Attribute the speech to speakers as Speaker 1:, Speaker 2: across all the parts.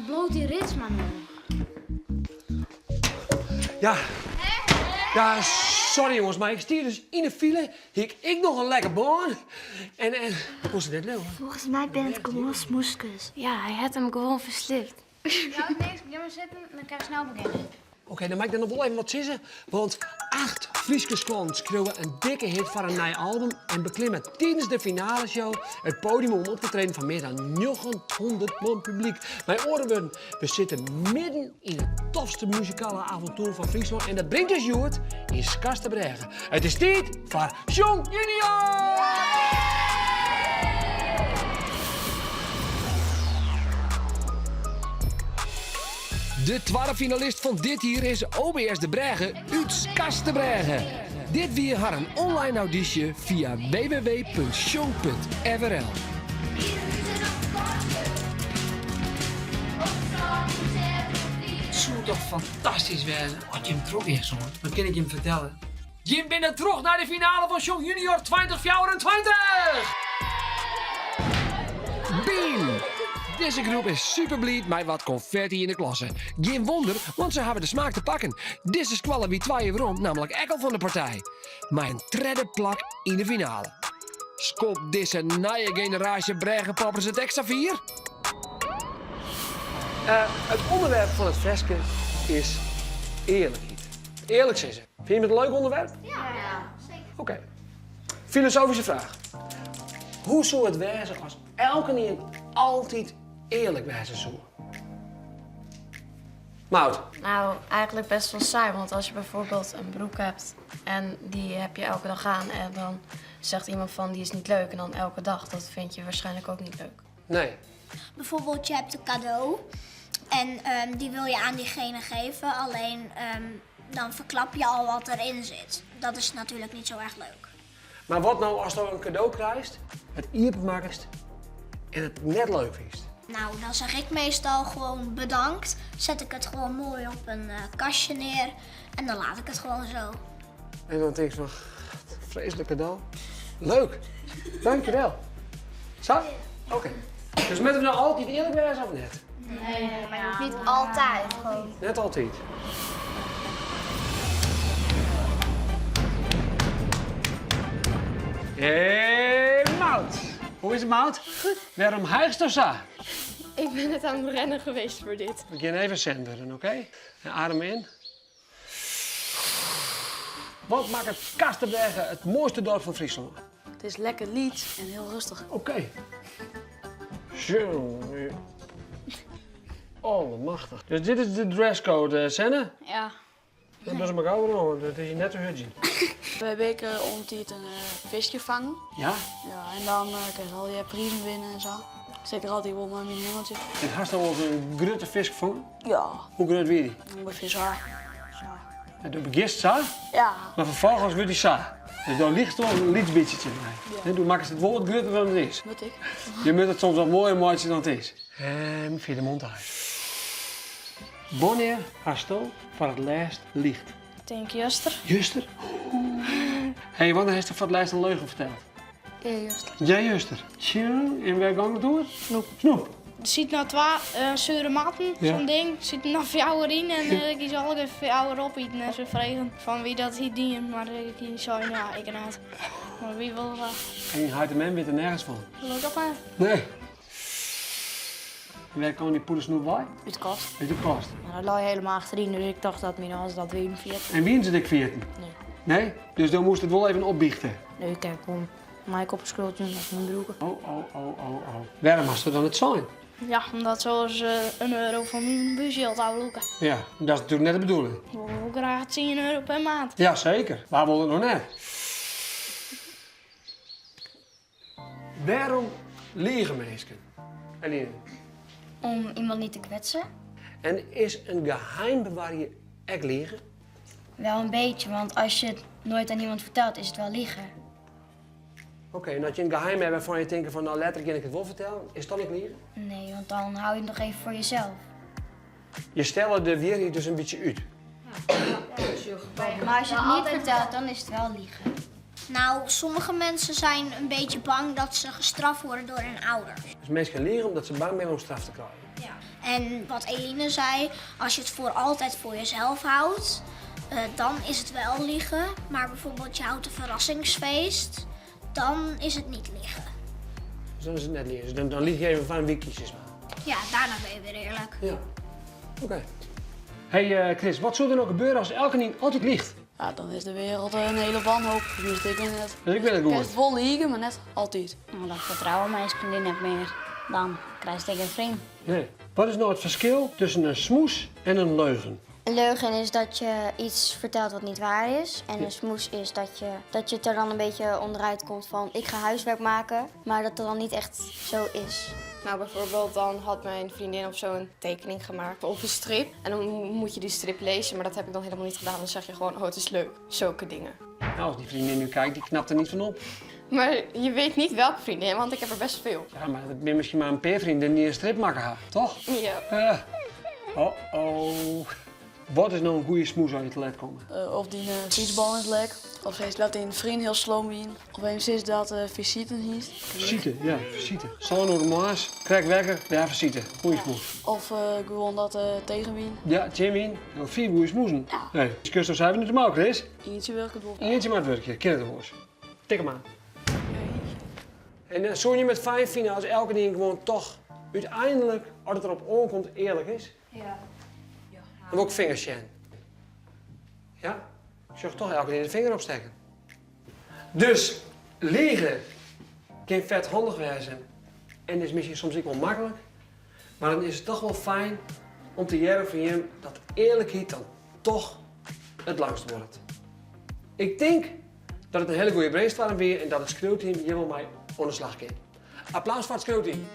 Speaker 1: Mar bliuwt dy rits mar no.
Speaker 2: Ja, ja, sorry jonges, mar ik stie dus yn de file, hie ik ek noch in lekke bân en en koe se net leauwe.
Speaker 1: Folgens my binne it gewoan smoeskes.
Speaker 3: Ja, hy hat him gewoan ferslipt.
Speaker 1: Jout niks, gean mar sitten, dan kinne we snel begjinne.
Speaker 2: Oké, dan mei ik dan noch wol even wat sizze. Want acht Fryske skoallen skriuwe in dikke hit foar in nij album en beklimme tidens de finaleshow it podium om op te treden foar mear dan 900 man publyk. Mei oare wurden, we sitte midden yn it tofste muzikale avontoer fan Fryslân en dat bringt ús hjoed yn Skarsterbrêge. It is tiid foar Sjong Junior! De twadde finalist fan dit jier is OBS De Brêge út Skarsterbrêge. Dit wie harren online audysje fia www.sjong.frl. It soe toch fantastysk wêze as jim trochgean soene, dat kin ik jim fertelle. Jim binne troch nei de finale fan Sjong Junior 2024! Beam! Dizze groep is super bliid mei wat konfetty yn de klasse. Gjin wonder, want se hawwe de smaak te pakken. Dizze skoalle wie twa jier werom nammentlik ek al fan de partij. Mei in tredde plak yn de finale. Skopt dizze nije generaasje brêgepoppers it ek safier? It ûnderwerp fan it ferske is earlikheid. Earlik sizze. Fine jim it in leuk ûnderwerp?
Speaker 1: Ja, seker.
Speaker 2: Oké. Filosofyske fraach. Hoe soe it wêze as elkenien altyd earlik wêze soe? Maud?
Speaker 3: Nou, eigenlijk best wel saai, want als je bijvoorbeeld een broek hebt en die heb je elke dag aan en dan zegt iemand van die is niet leuk en dan elke dag, dat vind je waarschijnlijk ook niet leuk.
Speaker 2: Nee.
Speaker 4: Bijvoorbeeld je hebt een cadeau en die wil je aan diegene geven, alleen dan verklap je al wat erin zit. Dat is natuurlijk niet zo erg leuk.
Speaker 2: Mar wat no ast in kado krijst, it iepenmakkest en it net leuk fynst?
Speaker 4: Nou, dan zeg ik meestal gewoon bedankt. Zet ik het gewoon mooi op een kastje neer en dan laat ik het gewoon zo.
Speaker 2: En dan tinkst fan, freeslik kado. Leuk, dankjewel. Sa? Oké. Dus moatte we no altyd earlik wêze of net?
Speaker 1: Nee, maar niet altijd. Gewoon.
Speaker 2: Net altyd. Hey Maud! Hoe is it Maud?
Speaker 3: Goed.
Speaker 2: Wêrom hijchsto sa?
Speaker 3: Ik ben net aan het rennen geweest voor dit.
Speaker 2: We gean even senden, oké? En adem in. Wat makket Skarsterbrêge it moaiste doarp fan Fryslân?
Speaker 5: It is lekker lyts en hiel rêstich.
Speaker 2: Oké. Zo. Allemachtich. Dus dit is de dresscode, Senne?
Speaker 1: Ja.
Speaker 2: Dan doe se mar gau oan, want it is hjir net te hurdzjen.
Speaker 5: Wy weken om tiid in fiskje fangen.
Speaker 2: Ja?
Speaker 5: Ja, en dan kinst al dy prizen winne en sa. Sit ik altyd wol mei myn hingeltsje.
Speaker 2: En hast al wolris in grutte fisk fongen?
Speaker 5: Ja.
Speaker 2: Hoe grut wie dy?
Speaker 5: Ûngefear sa. Sa.
Speaker 2: En do begjinst sa?
Speaker 5: Ja.
Speaker 2: Mar ferfolgens wurdt dy sa. Dus dan liichst wol in lyts bytsje tsjin my. Ja. Do makkest it wol wat grutter dan it is.
Speaker 5: Moat ik.
Speaker 2: Je moat it soms wat moaier meitsje dan it is. En fia de mond út. Wannear hasto foar it lêst liigd?
Speaker 5: Tink juster.
Speaker 2: Juster? Hey, wannear hast foar it lêst in leugen ferteld?
Speaker 5: Earjuster.
Speaker 2: Earjuster. Tsja, en wêr gong it oer?
Speaker 5: Snoep.
Speaker 2: Snoep.
Speaker 6: Der siet noch twa sure matten,
Speaker 2: Ja.
Speaker 6: sa'n ding. Der sieten noch fjouwer yn en ik hie se allegear fjouwer opiten en se fregen fan wie dat hie dien, mar ik hie sein ja, ik net. Mar wie wol sa.
Speaker 2: En dyn heit en mem witte nergens fan?
Speaker 6: Gelokkich net.
Speaker 2: Nee. En wêr kaam dy pûde snoep wei?
Speaker 5: Út de kast.
Speaker 2: Út de kast.
Speaker 5: Ja, dat lei helemaal achteryn, dus ik tocht dat myn âlders dat wienen ferjitten.
Speaker 2: En wienen se it ek ferjitten?
Speaker 5: Nee.
Speaker 2: Nee? Dus do moast it wol even opbychte?
Speaker 5: Nee, ik ha gewoan my op 'e skuld jûn of myn broer.
Speaker 2: Oh, oh, oh, oh, oh. Wêrom hast dan it sein?
Speaker 6: Ja, omdat se oars in euro fan myn buusjild ôflûke.
Speaker 2: Ja, dat is natuerlik net de bedoeling.
Speaker 6: Ik wol wol graach 10 euro per maand.
Speaker 2: Ja, seker. Wa wol it noch net? Wêrom lige minsken? Eline?
Speaker 1: Om iemand niet te kwetsen.
Speaker 2: En is in geheim bewarje ek liegen?
Speaker 1: Wel een beetje, want als je het nooit aan iemand vertelt, is het wel liegen.
Speaker 2: Oké, en as je in geheim hawwe wêrfan't je tinke fan no letter kin ik it wol fertellen, is it dan ek liegen?
Speaker 1: Nee, want dan hou je het nog even voor jezelf.
Speaker 2: Je stelle de wierheid dus in bytsje út.
Speaker 1: Maar als je het niet vertelt, dan is het wel liegen.
Speaker 4: Nou, sommige mensen zijn een beetje bang dat ze gestraft worden door hun ouders.
Speaker 2: Dus minsken lige omdat se bang binne om straf te krijen.
Speaker 4: Ja. En wat Eline zei, als je het voor altijd voor jezelf houdt, dan is het wel liegen. Maar bijvoorbeeld je houdt een verrassingsfeest, dan is het niet liegen.
Speaker 2: Dus dan is het net liegen. Dus dan lieg je even van een weekje, zeg maar.
Speaker 4: Ja, daarna ben je weer eerlijk.
Speaker 2: Ja. Oké. Hey Chris, wat zou er nou gebeuren als elkenien altyd liegt?
Speaker 5: Ja, dan is de wereld een hele wanhoop. Dus ik ben het.
Speaker 2: Dus ik ben het
Speaker 5: Ik
Speaker 2: goed.
Speaker 5: het wel liegen, maar net altijd.
Speaker 1: Nou, dan vertrouwen mijn vriendin net meer. Dan krijg ik een vriend.
Speaker 2: Nee. Wat is nou het verschil tussen een smoes en een leugen?
Speaker 1: Een leugen is dat je iets vertelt wat niet waar is. En een smoes is dat je het er dan een beetje onderuit komt van ik ga huiswerk maken, maar dat het dan niet echt zo is.
Speaker 3: Nou, bijvoorbeeld dan had mijn vriendin of zo een tekening gemaakt of een strip. En dan moet je die strip lezen, maar dat heb ik dan helemaal niet gedaan. Dan zeg je gewoon, oh, het is leuk. Zulke dingen.
Speaker 2: Nou, als die vriendin nu kijkt, die knapt er niet van op.
Speaker 3: Maar je weet niet welke vriendin, want ik heb er best veel.
Speaker 2: Ja, maar het ben misschien maar een peervriendin die een strip maken haar, toch?
Speaker 3: Ja.
Speaker 2: Oh oh. Wat is nou een goede smoes aan je toilet komen?
Speaker 5: Of die fietsbal is lek. Of ze laat een vriend heel sloom in. Of een zes dat visite is.
Speaker 2: Visite, ja, visite. Zo'n door de Maas, krijg wekker, ja, visite. Goeie smoes.
Speaker 5: Of gewoon dat tegenwien.
Speaker 2: Ja, Jimmy, nou, 4 goede smoesen.
Speaker 5: Ja.
Speaker 2: Nee, dus kun je zo zuiver niet te mouw, Chris.
Speaker 5: Eentje werkt het wel.
Speaker 2: Eentje maar het werkje, ken het wel eens. Tik hem aan. En zou je met 5 vinden als elke ding gewoon toch uiteindelijk, als het erop aankomt, eerlijk is?
Speaker 6: Ja.
Speaker 2: Dan wil ik vingers zien. Ja? Ik zou toch elke keer de vinger opsteken. Dus, liegen kan vet handig wezen. En is misschien soms ook wel makkelijk. Maar dan is het toch wel fijn om te jaren van je dat eerlijkheid dan toch het langst wordt. Ik denk dat het een hele goede brainstorm weer en dat het schreeuwteam hier wel mee aan de slag kan. Applaus voor het schreeuwteam.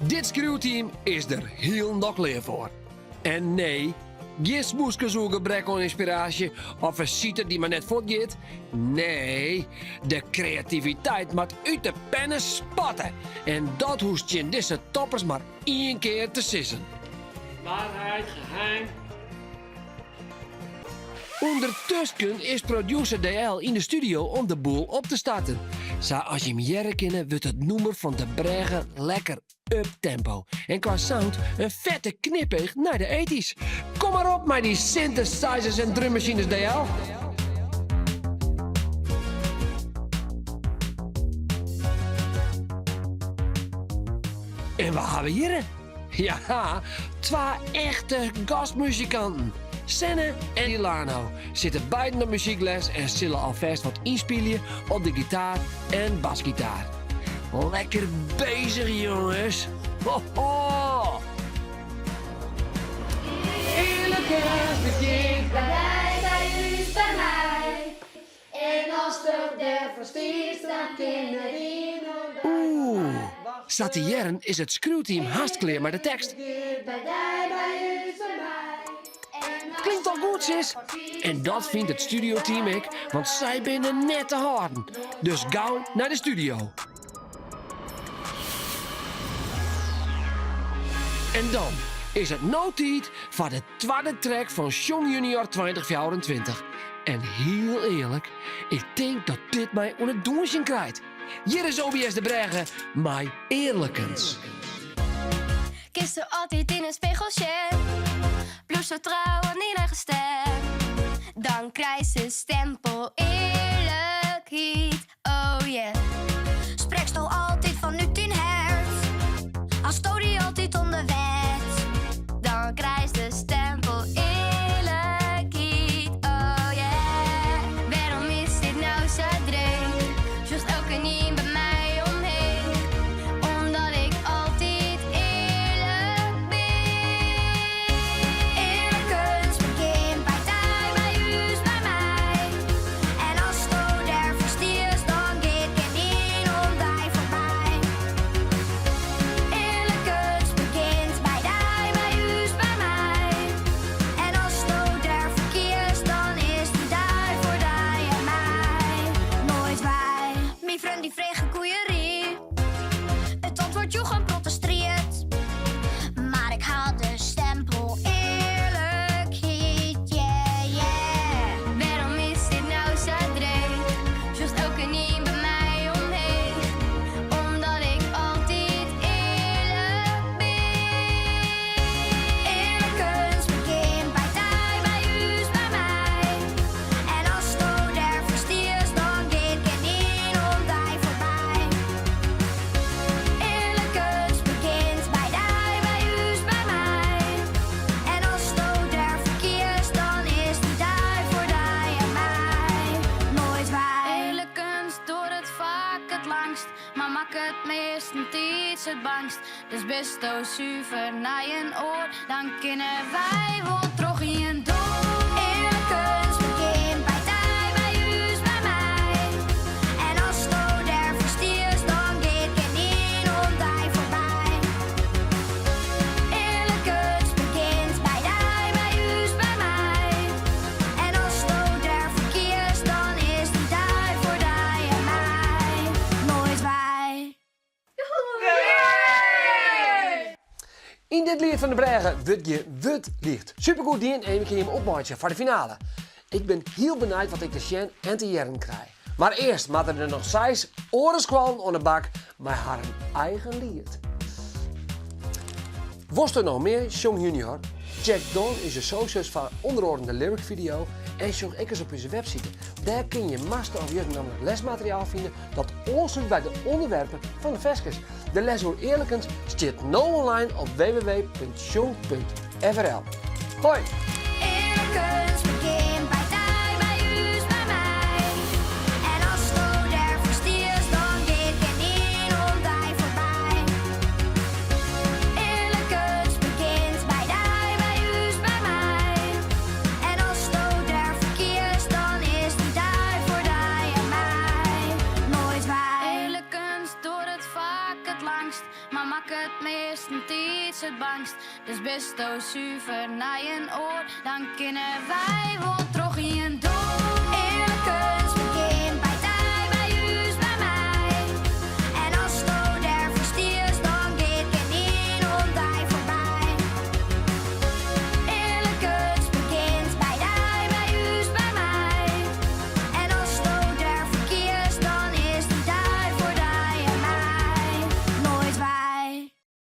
Speaker 2: Dit schreeuwteam is er heel nog leer voor. En nee, geen smoeskes over gebrek aan inspiratie of een site die maar net voortgaat. Nee, de creativiteit moet uit de pennen spatten. En dat hoest je in deze toppers maar 1 keer te sissen. Waarheid, geheim. Ondertussen is producer DL in de studio om de boel op te starten. Zo als je hem jaren kennen, wordt het noemer van de Bregen lekker up-tempo. En qua sound een vette knipoog naar de 80s. Kom maar op met die synthesizers en drummachines, DL. En wat hebben we hier? Ja, 2 echte gastmuzikanten. Senne en Ilano zitten buiten de muziekles en zullen alvast wat inspelen op de gitaar en basgitaar. Lekker bezig, jongens. Ho, ho. Eerlijk is begint
Speaker 1: bij mij, bij u, bij mij. En als de derver stiert, dan kunnen die nog
Speaker 2: Oeh, Satijern is het screwteam haast klaar met de tekst.
Speaker 1: Bij mij, bij u, bij mij.
Speaker 2: Klinkt al goed, sis. En dat vindt het studioteam ik, want zij binnen net te harden. Dus gauw naar de studio. En dan is het nou tijd voor de tweede track van Sjong Junior 2024. En heel eerlijk, ik denk dat dit mij onder het douchen krijgt. Hier is OBS de Bregen, my eerlijkens.
Speaker 7: Kist er altijd in een spiegeltje. Bloed zo trouw aan die eigen stem. Dan krijg ze stempel eerlijkheid, oh yeah.
Speaker 4: Spreekst al altijd van nu 10 hertz. Als Tony altijd onder wet.
Speaker 7: Dan krijg ze stempel eerlijkheid, oh yeah. Waarom is dit nou zo dreig? Zocht elke niet bij mij omheen. Omdat ik altijd eerlijk ben.
Speaker 4: Eerlijkens begint bij mij, bij u, bij mij. En als het daar verstiert, dan gaat het niet om die voorbij. Eerlijkens begint bij mij, bij u, bij mij. En
Speaker 7: mar makket meastentiids it bangst. Dus bisto suver nei in oar, dan kinne wy wol troch ien doar. Earlikens begjint by dy, by ús, by my. En asto dêrfoar stiest, dan giet gjinien oan dy foarby. Earlikens begjint by dy, by ús, by my. En asto dêrfoar kiest, dan is dy dei foar dy en my noait wei.
Speaker 2: Yn dit liet fan de brêge wurdt gjin wurd liigd. Supergoed dien en we kinne jim opmeitsje foar de finale. Ik bin hiel benijd wat ik te sjen en te hearren krij. Mar earst moatte der noch seis oare skoallen oan de bak mei harren eigen liet. Wolsto noch mear Sjong Junior? Check dan ús socials foar ûnder oaren de lyric video en sjoch ek ris op ús website. Dêr kin je master of juf nammentlik lesmateriaal fine dat oanslút by de ûnderwerpen fan de ferskes. De les oer earlikens stiet no online op www.sjong.frl. Hoi!
Speaker 7: Earlikens begjint by dy, by ús, by my. En asto dêrfoar stiest, dan giet gjinien oan dy foarby. Earlikens begjint by dy, by ús, by my. En asto dêrfoar kiest, dan is dy dei foar dy en my noait wei. Earlikens duorret faak it langst, mar makket meastentiids it bangst. Dus bisto suver nei in oar, dan kinne wy wol.